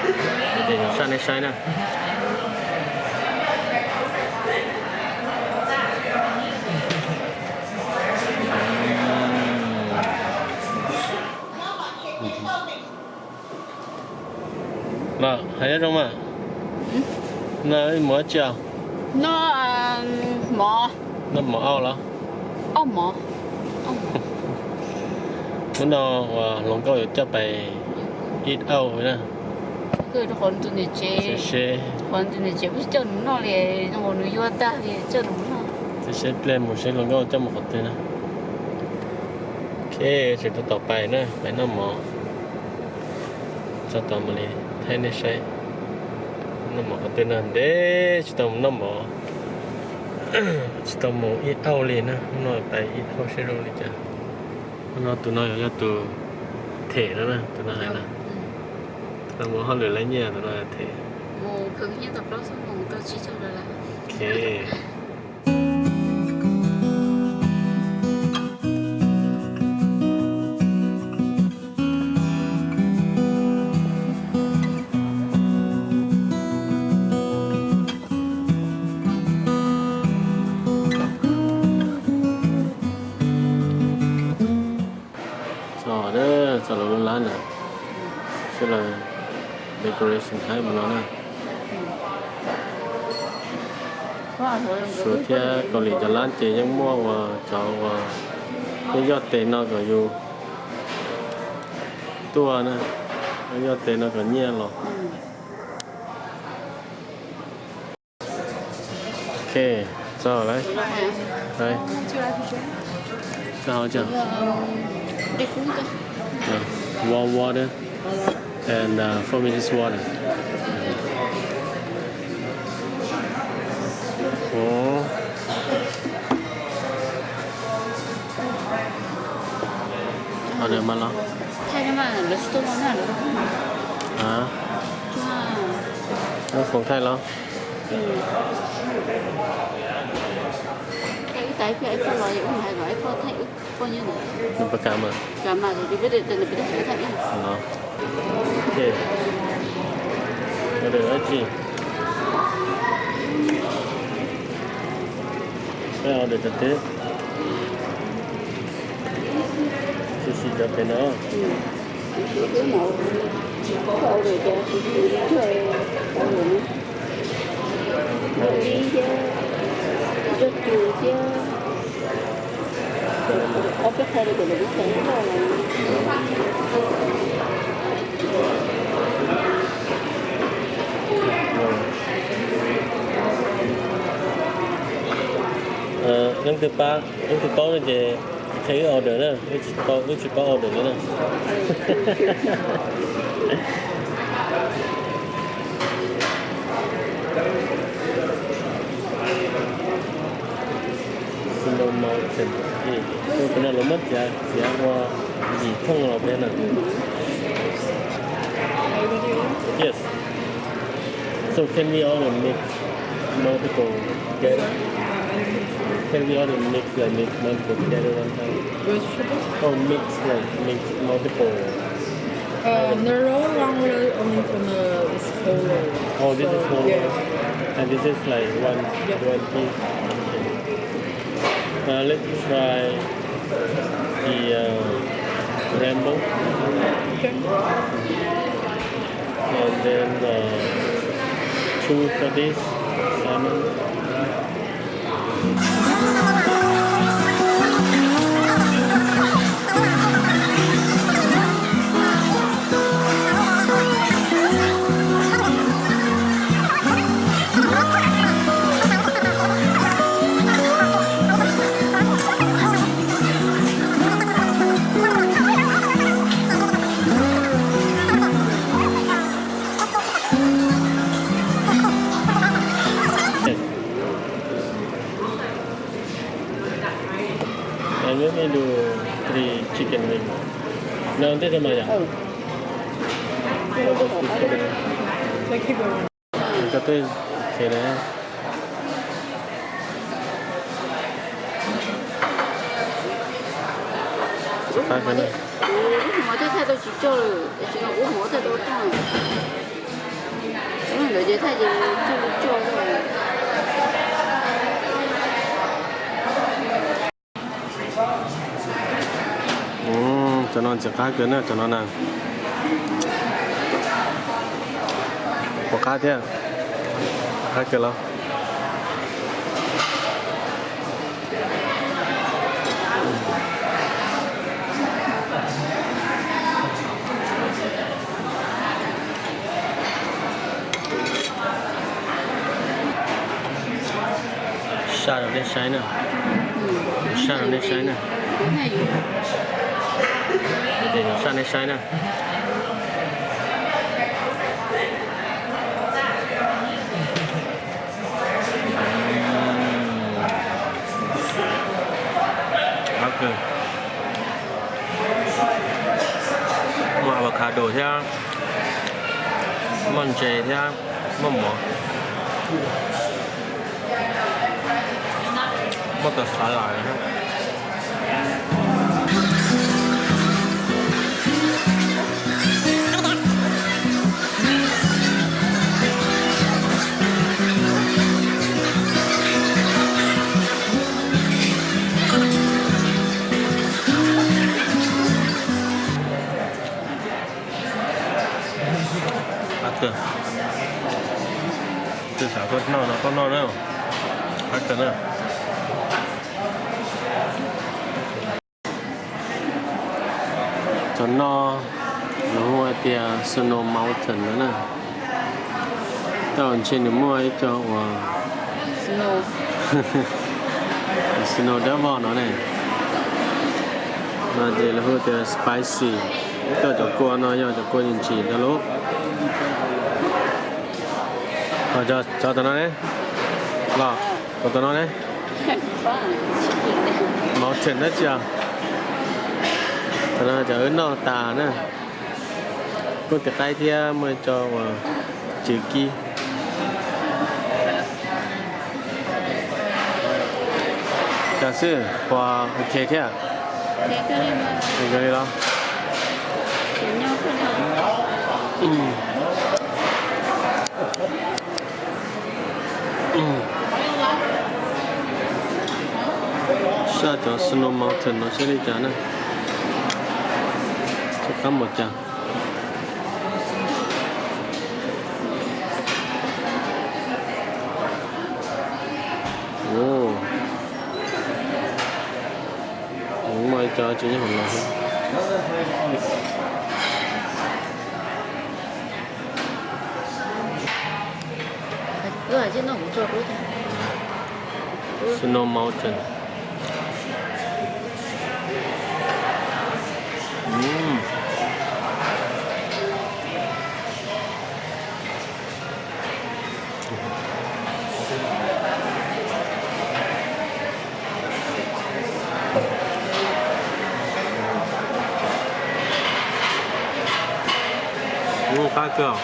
Ces saj nej saib na. Los hais nyob zoo mas, no mus dab tsi os? Noj mov. Noj mov auj los? Hnub no uas hluas nkauj yuav coj pais eat out na. Seb, seb pliag mus seb hluas nkauj coj mus qhov twg na. Ok, tseem tab tom pais na, pais noj mov. Txog tom mam li thaij nej saib. Noj mov qhov twg no ntev tsis tau mus noj mov, tsis tau mus eat out li na. Hnub no pais eat out seb zoo li cas. Hnub no tus no yog, yog tus them no na, tus no hais na. Tus no mus hauj lwm laij nyiaj, tus no them. Ok. Txog, txog lawv lub lab na, seb lawv decoration haib mus no na. Suav thiab Kaus Lim cov lab ces yeej muaj uas cov uas yeej yoj tes no kom yus tuaj na, yeej yoj tes no kom nyiaj los. Ok, txog lawm. Txog, txog. Warm water and uh, four minutes water. Ov, order mas los. Muab foom thaij los. Nws puas kam mas? Los. Ok. Order dab tsi? Peb order cov twg? Sushi cov pem no. Leej twg pab, leej twg paub no ces qhia wb order na, wb tsis paub, wb tsis paub order li na. Snow Mountain. Tus no lawv muab txiav, txiav ua yim thooj los peb na. Yes. So can we order mix multiple together? Can we order mix, like, mix multiple together one time? Or mix, like, mix multiple? Uh, the raw one will only for the, is whole. Oh, this is whole. Yeah. And this is like one, yeah, one piece. Okay. Uh, let's try the uh, rainbow. Okay. And then uh, two for this salmon. And let me do three chicken wings. No, this one, yeah. Cho tôi thế này. Five hundred. Ub, hmov thiaj thaij tau tsis tsaug lawm, tiam sis no ub hmov thaij tau tsaug lawm. Cov no ntxim qab kawg na, cov no na. Puas qab thiab? Qab kawg los? Saj rau nej saib na. Saj rau nej saib na. Saj nej saib na. Muaj avocado thiab, muaj ntses thiab, muaj mov, muaj tus xav lawm. Twb xav tuaj noj no tuaj noj na. Qab kawg na. Cov no lawv hu hais tias Snow Mountain no na. Tej zaum ntshe nws muaj ib co uas snow dawb vog no ne. No ces lawv hu tias spicy. Ib co cov kua no yog cov kua ntsim ntsim ntawd lauj. Cov tom no ne, los, cov tom no ne, mountain dab tsi os? Cov no cov wb noj tas na. Muaj tiv qaib thiab muaj co uas cws kib. Cov xwb puas ok thiab? Li los? Saj cov Snow Mountain no seb li cas na. Seb qab npaum cas. Muaj ib co tsis nyob hauv los. Snow Mountain. Qab kawg.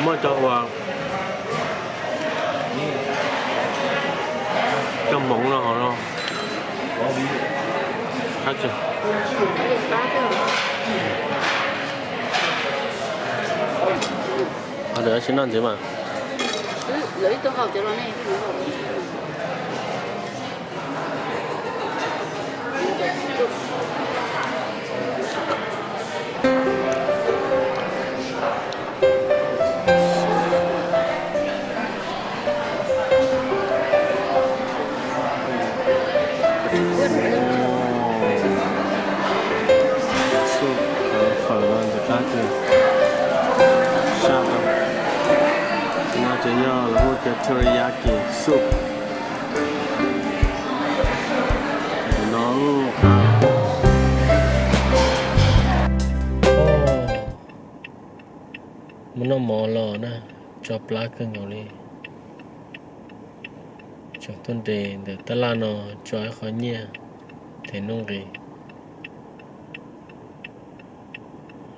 Muaj cov uas cov hmoov no hov no. Qab kawg. Qab kawg. Qab kawg, sim noj ntxiv mas. Soup, cov fawm no ntxim qab tiag. Saj tau. No ces yog lawv hu tias teriyaki soup. No qab. Mus noj mov los na, tso plab kawg nkaus li. Tseem tuaj nres ntawm tab laj no tso ib qho nyiaj them nuj nqis.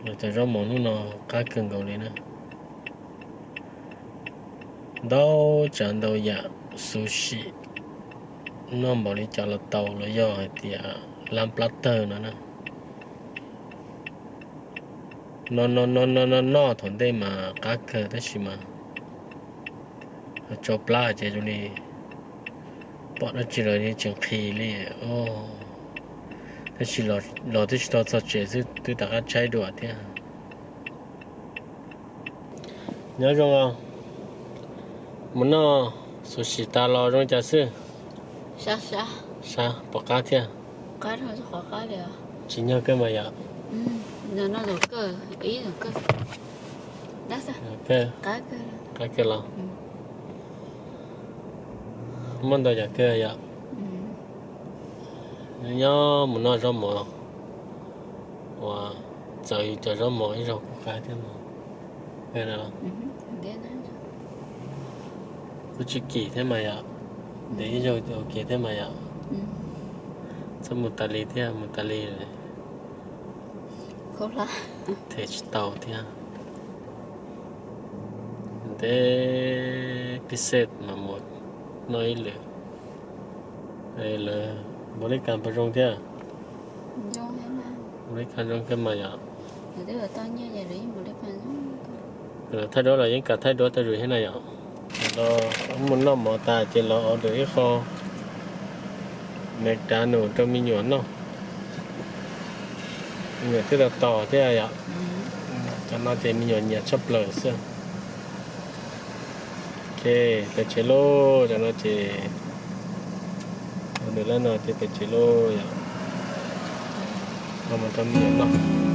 Los cov zaub mov hnub no qab kawg nkaus li na. Ntau tsav ntau yam, xuv sim, noj npaum li cas los tau, los yog hais tias lab plab tawg no na. Noj noj noj noj noj noj thaum ntej mas qab kawg tab sis mas tsau plab ces zoo li pom dab tsi los yeej tsis nqhis li. Tab sis los twb tsis tau txog tsev xwb twb rov qab tshaib dua thiab. Nyob zoo os, mus noj xuv sim tas los zoo cas xwb? Sab, pom qab thiab. Tsis nyog kawg mas yom. Qab kawg los. Muaj ntau yam kawg yom. Nyob mus noj zaub mov uas txawv yus cov zaub mov ib zaug kuj qab thiab mas. Kuj tsis kim thiab mas yom. Ntev ib zaug ua ke thiab mas yom. Txhob mus tas li thiab, mus tas li them tsis tau thiab. Ntev pib xej mas mus noj ib lwm. Lawv npaum li cas puas zoo thiab? Npaum li cas zoo kawg mas yom. Lawv thaij duab los yeej kam thaij duab tau zus thiab na yom. Los mus noj mov tas ces los order ib qho McDonald rau me nyuam noj. Me nyuam twb tau tos thiab yom. Cov no ces me nyuam nyiam tshaj plaws xwb. Ok, pem tsev lauj, cov no ces order lawm no ces pem tsev lauj yom. Los mus rau me nyuam noj.